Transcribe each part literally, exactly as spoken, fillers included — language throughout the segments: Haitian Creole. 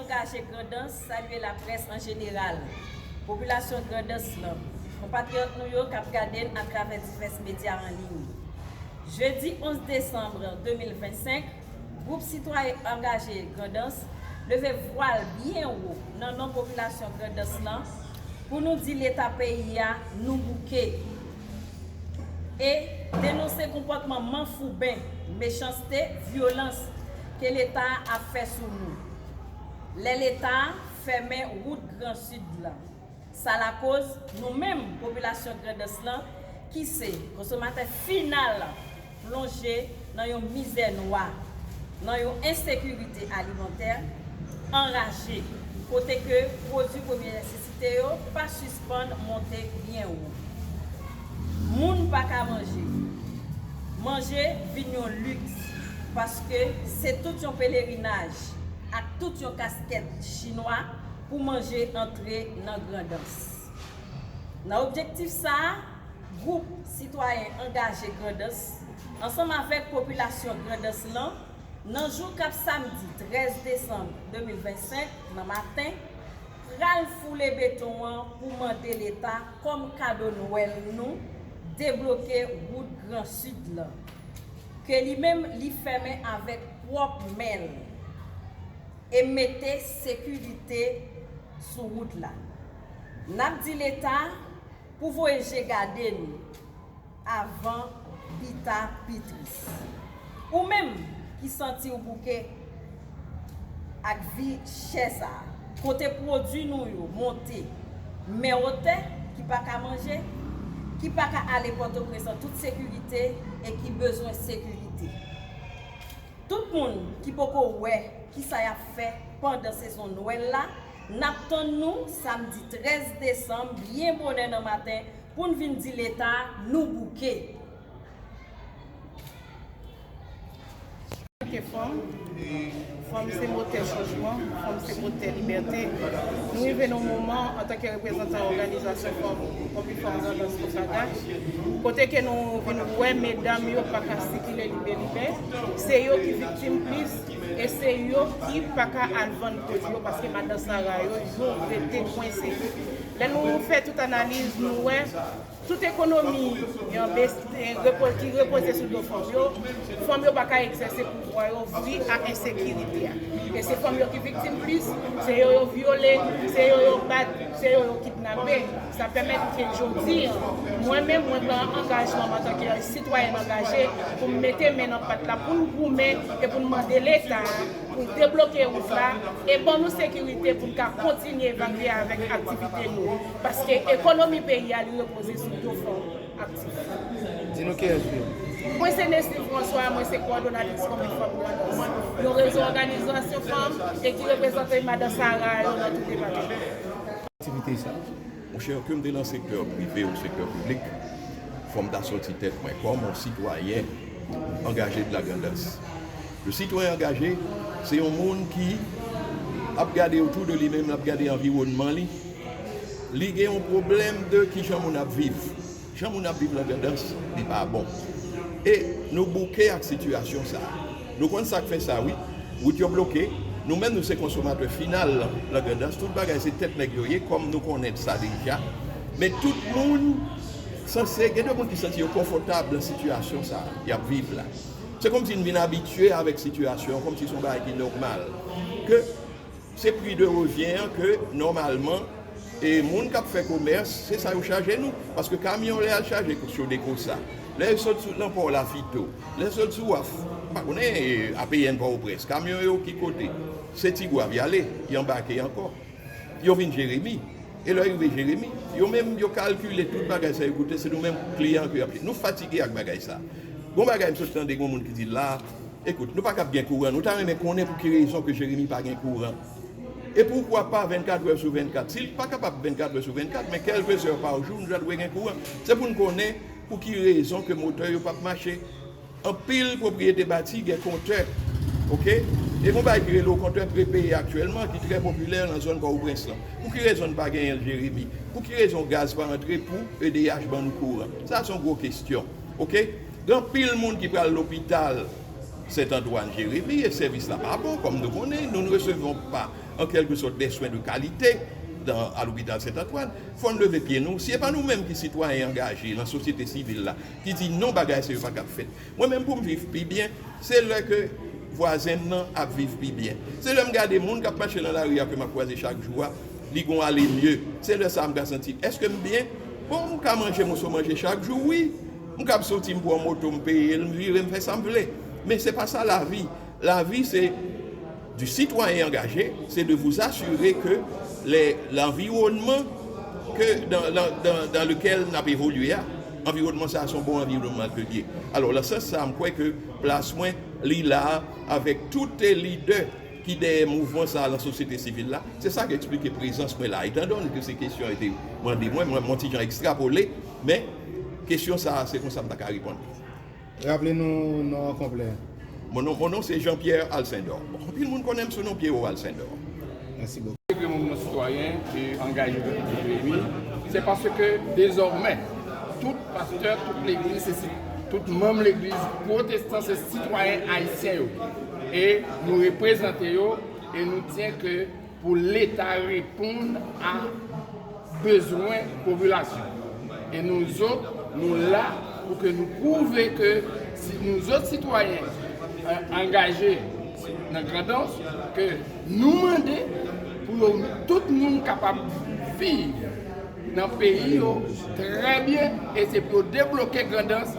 Angaje Grandans salye laprès an jeneral, popilasyon Grandans lan, konpatriyòt nou yo k ap gade n atravè divès medya an liy. Jedi onz desanm de mil vennsenk, Gwoup Sitwayen Angaje Grandans leve vwa l byen wo nan non popilasyon Grandans lan pou nou di Leta peyi a nou bouke e denonse konpòtman manfouben, mechanste, vyolans ke Leta a ap fè sou nou. Lè Leta a fèmen wout Gran Sid lan, sa lakoz nou menm popilasyon Grandans lan, ki se konsomatè final, plonje nan yon mizè nwa, nan yon ensekirite alimantè anraje, kote ke pwodui premye nesesite yo pa sispann monte byen wo. Moun pa ka manje. Manje vin yon liks, paske se tout yon pelerinaj ak tout yon kaskèt chinwa pou manje antre nan Grandans. Nan objektif sa a, Gwoup Sitwayen Angaje Grandans, ansanm avèk popilasyon Grandans lan, nan jou k ap samdi trèz desanm de mil vennsenk nan maten, pral foule beton an pou mande Leta kòm kado Nwèl nou debloke wout Gran Sid lan, ke li menm li fèmen avèk pwòp men l e mete sekirite sou wout la. N ap di Leta pou voye je gade n avan pita pi tris. Ou menm ki santi w bouke ak vi chè sa a, kote pwodui nou yo monte men otè, ki pa ka manje, ki pa ka ale Pòtoprens an tout sekirite e ki bezwen sekirite. Tout moun ki poko wè kisa y ap fè pandan sezon Nwèl la, n ap tann nou samdi trèz desanm byen bonè nan maten pou n vin di Leta nou bouke. Antanke fanm, fanm se motè chanjman, fanm se motè libète. Nou rive nan yon moman, antanke reprezantan òganizasyon fanm, Konbi Fanm Grandans Kosaga, kote ke nou vin wè medam yo pa ka sikile libelibè, se yo ki viktim plis, e se yo ki pa ka al vann pwodui yo, paske madan Sara yo, yo rete kwense. Lè nou fè tout analiz, nou wè tout ekonomi, yon bes-, repo-, ki repoze sou do fanm yo, fanm yo pa ka egzèse pouvwa yo, vi a ensekirite a. E se fanm yo ki viktim plis, se yo yo vyole, se yo yo bat, se yo yo kidnape. Sa pèmèt ke jodi a, mwen menm, mwen pran angajman m antanke sitwayèn angaje pou m mete men nan pat la, pou n goumen e pou n mande Leta pou l debloke wout la e ban nou sekirite pou n ka kontinye vakye avèk aktivite nou. Paske ekonomi peyi a, li repoze sou do fanm aktif. Di nou kiyès ou ye. Mwen se Nesly François, mwen se kowòdonatris Konbi Fanm Grandans, yon rezo òganizasyon fanm e ki reprezante madan Sara yo nan tout depatman. Aktivite sa. Monchè, ke m te nan sektè prive ou sektè piblik, fò m ta soti tèt mwen kòm yon sitwayen angaje de la Grandans. Le sitwayen angaje, se yon moun ki ap gade otou de li menm, l ap gade anviwònman li. Li gen yon pwoblèm de kijan moun ap viv. Jan moun ap viv la Grandans, li pa bon. E nou bouke ak sitiyasyon sa a. Nou konn sa k fè sa, wi. Wout yo bloke. Nou menm, nou se konsomatè final la Grandans. Tout bagay se tèt nèg yo ye, kòm nou konnen sa deja. Men tout moun sanse, gen de moun ki santi yo konfòtab nan sitiyasyon sa a y ap viv la. Se kòmsi n vin abitye avèk sitiyasyon an, kòmsi se yon bagay ki nòmal. Ke se pri de revyen an ke, nòmalman, e moun k ap fè komès, se sa yo chaje nou. Paske kamyon, lè y al chaje sou Dekosa, lè yo sot sou, nan pò Lafito, lè yo sot sou waf, m pa konnen, e, A P N Pòtoprens, kamyon yo ki kote? Se Tigwav y ale, y anbake ankò. Yo vin Jeremi. E lè yo rive Jeremi, yo menm, yo kalkile tout bagay sa yo koute, se nou menm kliyan ke y ap. Nou fatige ak bagay sa. Gon bagay m sot tande, gon moun ki di la, Ekout, nou pa kab gen kouran. Nou ta renmen konnen pou ki rezon ke Jeremi pa gen kouran. E poukwa pa vennkat è sou vennkat? Si l pa kapab vennkat è sou vennkat, men kèlke zè pa jou, nou ta dwe gen kouran. Se pou n konnen pou ki rezon ke motè yo p ap mache. Anpil pwopriyete bati gen kontè, oke? E gon bagay ki rele kontè prepeye aktyèlman, ki trè popilè nan zòn Pòtoprens lan. Pou ki rezon n pa genyen l Jeremi? Pou ki rezon gaz pa antre pou E D H ban nou kouran? Sa se yon gwo kesyon, oke? Gen anpil moun ki pral lopital Sent Antwàn Jeremi e sèvis la pa bon, kòm nou konnen, nous ne recevons pas an kèlke sòt, de swen de kalite dan, a lopital Sent Antwàn, fò n leve pye nou. Si e pa nou menm ki sitwayen angaje nan sosyete sivil la, ki di non, bagay sa yo pa kab fèt. Mwen menm, pou m viv pi byen, se lè ke vwazen m nan ap viv pi byen. Se lè m gade moun k ap mache nan lari a ke m ap kwaze chak jou a, li gon ale mye. Se lè sa a m ka santi, èske m byen? Bon, m ka manje moso manje chak jou, wi. M kab soti, m pran moto, m peye l, m vire, m fè sa m vle. Men se pa sa lavi. Lavi, se du citoyen engagé, c'est de vous assurer que les, l'environnement que dans, dans, dans, dans lequel n ap evolye a, anviwònman sa a se yon bon anviwònman ke l ye. Alò, nan sans sa a, m kwè ke plas mwen, li la avèk tout lidè ki dèyè mouvman sa a nan sosyete sivil la. Se sa k eksplike prezans mwen la. Etandone ke se kesyon yo te mande mwen, mwen, mwen ti jan ekstrapole, men kesyon sa a, se konsa m ta ka reponn. Raple nou non an konplè. Mon nom, mon nom, c'est Jean-Pierre Alcindor. Bon, anpil moun konnen m sou non Pierrot Alcindor. Mèsi bokou. Entegre mouvman sitwayen e angaje Jeremi, se paske dezòmè, tout pastè, tout legliz, se si, tout manm legliz pwotestan, se sitwayen ayisyen yo. E nou reprezante yo, e nou tyen ke pou Leta reponn a bezwen popilasyon. E nou zòt, nou la pou ke nou pwouve ke si nou zòt sitwayen, eh, angaje nan Grandans, ke nou mande pou yo, tout moun kapab viv nan peyi yo trè byen, e se pou yo debloke Grandans,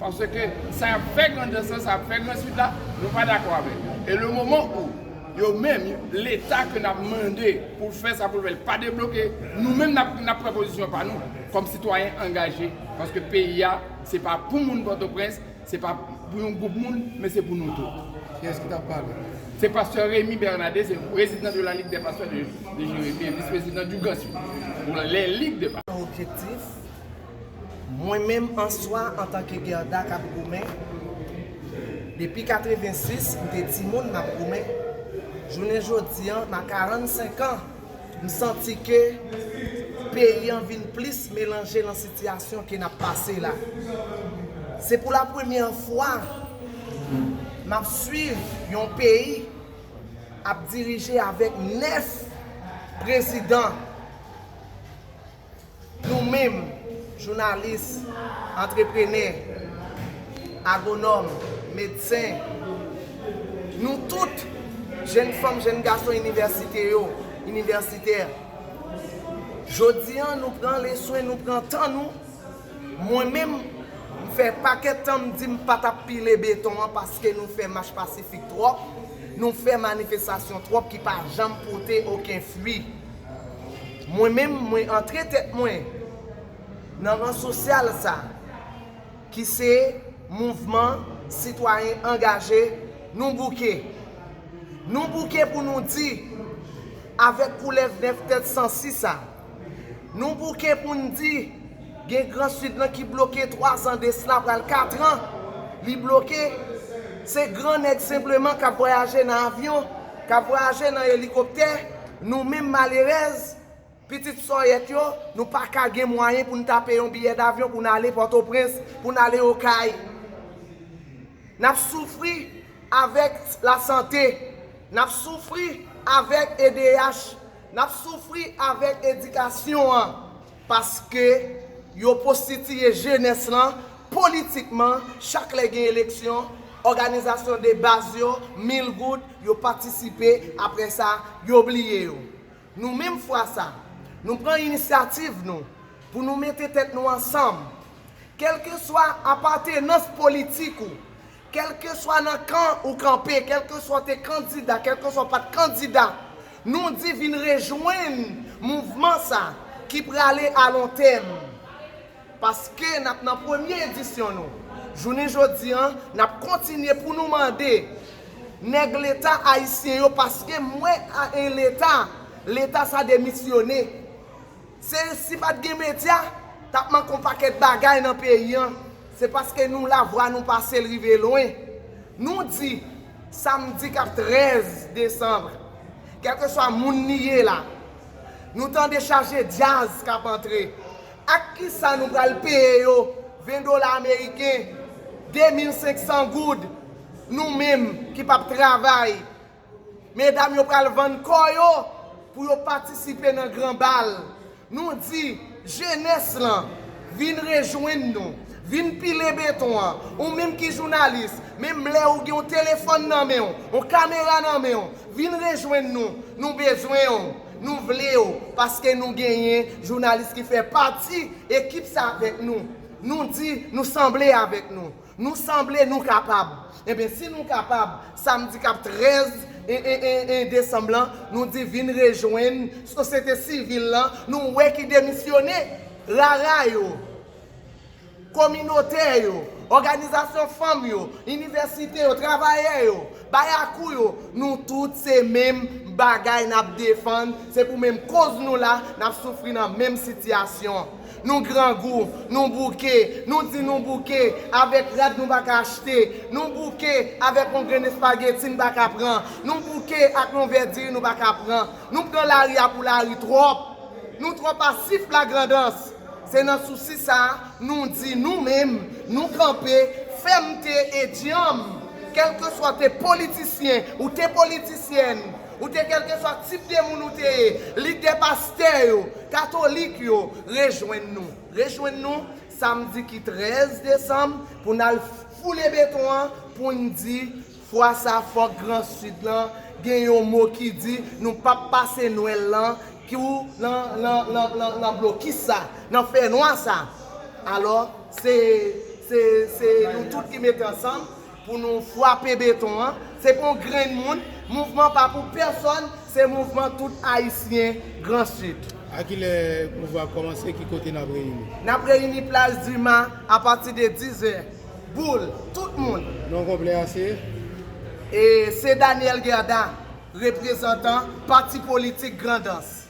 paske sa y ap fè Grandans lan, sa y ap fè Gran Sid la, nou pa dakò avèk. E le moman ou yo menm, Leta ke n ap mande pou l fè sa, pou l fè l pa debloke, nou menm n ap, n ap pran pozisyon pa nou, kòm sitwayen angaje, paske peyi a, se pa pou moun Pòtoprens, se pa pou yon gwoup moun, men se pou nou tout. Kiyès ki t ap pale? Se pastè Remy Bernadé, se président de la Ligue des pasteurs de, de Jérémie, e vis-président du Grand Sud, pour les ligues de pasteurs. Objektif, mwen menm an swa, antanke Guerda k ap goumen, depi katrevensis, m te timoun, m ap goumen. Jounen jodi an, nan karannsenk an, m santi ke peyi an vin plis melanje nan sitiyasyon ke n ap pase la. Se pou la premyè fwa m ap swiv yon peyi ap dirije avèk nèf prezidan. Nou menm, jounalis, antreprenè, agwonòm, medsen, nou tout, jèn fanm, jèn gason inivèsite yo, inivèsitè, jodi an, nou pran leswen, nou pran tan nou. Mwen menm, m fè pakèt tan m di m pa t ap pile beton an paske nou fè mach pasifik twòp, nou fè manifestasyon twòp ki pa janm pote okenn fwi. Mwen menm, mwen antre tèt mwen nan ran sosyal sa, ki se mouvman sitwayen angaje, nou bouke. Nou bouke pou nou di, avèk koulèv nèf tèt san sis sa, nou bouke pou n di, gen Gran Sid lan ki bloke twa zan de sla, pral kat an, li bloke. Se gran nèg senpleman k ap vwayaje nan avyon, k ap vwayaje nan elikoptè, nou menm malerèz, pitit sòyèt yo, nou pa ka gen mwayen pou n ta peye yon biyè davyon pou n ale Pòtoprens, pou n ale Okay. N ap soufri avèk lasante, n ap soufri avèk E D H, n ap soufri avèk edikasyon an, paske yo pwostitiye jenès lan politikman, chak lè gen eleksyon, òganizasyon de baz yo, mil goud, yo patisipe, apre sa, yo bliye yo. Nou menm fwa sa, nou pran inisyativ nou pou nou mete tèt nou ansanm. Kèlkeswa apartenans politik ou, kèlkeswa nan kan ou kanpe, kèlkeswa w te kandida, kèlkeswa w pa t kandida, nou di vin rejwenn mouvman sa ki prale a lon tèm. Paske n ap nan premye edisyon nou. Jounen jodi an, n ap kontinye pou nou mande nèg Leta ayisyen yo, paske m wè a, en Leta, Leta sa demisyone. Se si pa t gen medya, t ap manke yon pakèt bagay nan peyi an. Se paske nou la, vwa nou pase l rive lwen. Nou di, samdi k ap trèz desanm, kèlkeswa moun li ye la, nou tande chaje djaz k ap antre. Ak kisa nou pral peye yo ven dola ameriken, de mil senk san goud, nou menm ki p ap travay? Medam yo pral vann kò yo pou yo patisipe nan gran bal. Nou di jenès lan, vin rejwenn nou, vin pile beton an. Ou menm ki jounalis, menm lè ou gen yon telefòn nan men w, yon kamera nan men w, vin rejwenn nou. Nou bezwen w, nou vle w, paske nou genyen jounalis ki fè pati ekip sa avèk nou. Nou di nou sanble avèk nou. Nou sanble, nou kapab. Ebyen, si nou kapab, samdi k ap trèz e, e, e, e, desanm lan, nou di vin rejwenn sosyete sivil lan, nou wè ki demisyone, rara yo, kominotè yo, òganizasyon fanm yo, inivèsite yo, travayè yo, bayakou yo, nou tout se menm bagay n ap defann, se pou menm koz nou la, n ap soufri nan menm sitiyasyon. Nou grangou, nou bouke, nou di nou bouke avèk rad nou pa ka achte, nou bouke avèk yon grenn espageti n pa ka pran, nou bouke ak yon vè diri nou pa ka pran. Nou pran lari a pou lari twòp. Nou twò pasif la Grandans. Se nan sousi sa a, nou di nou menm, nou kanpe, fèmte e dyanm. Kèlkeswa te politisyen, ou te politisyèn, ou te kèlkeswa tip de moun ou te ye, lidè pastè yo, katolik yo, rejwenn nou. Rejwenn nou samdi ki trèz desanm pou n al foule beton an, pou n di fwa sa fòk Gran Sid lan gen yon mo ki di nou p ap pase Nwèl lan ki ou nan, nan, nan, nan, nan blokis sa, nan fènwa sa. Alò, se, se, se nou tout ki mete ansanm pou nou frape beton an. Se pa yon grenn moun, mouvman pa pou pèsòn, se mouvman tout Ayisyen Gran Sid. A kilè mouvman ap kòmanse? Ki kote n ap reyini? N ap reyini Plas Dima apati de dizè. Boul, tout moun. Non konplè a se? E se Daniel Guerda, reprezantan pati politik Grandans.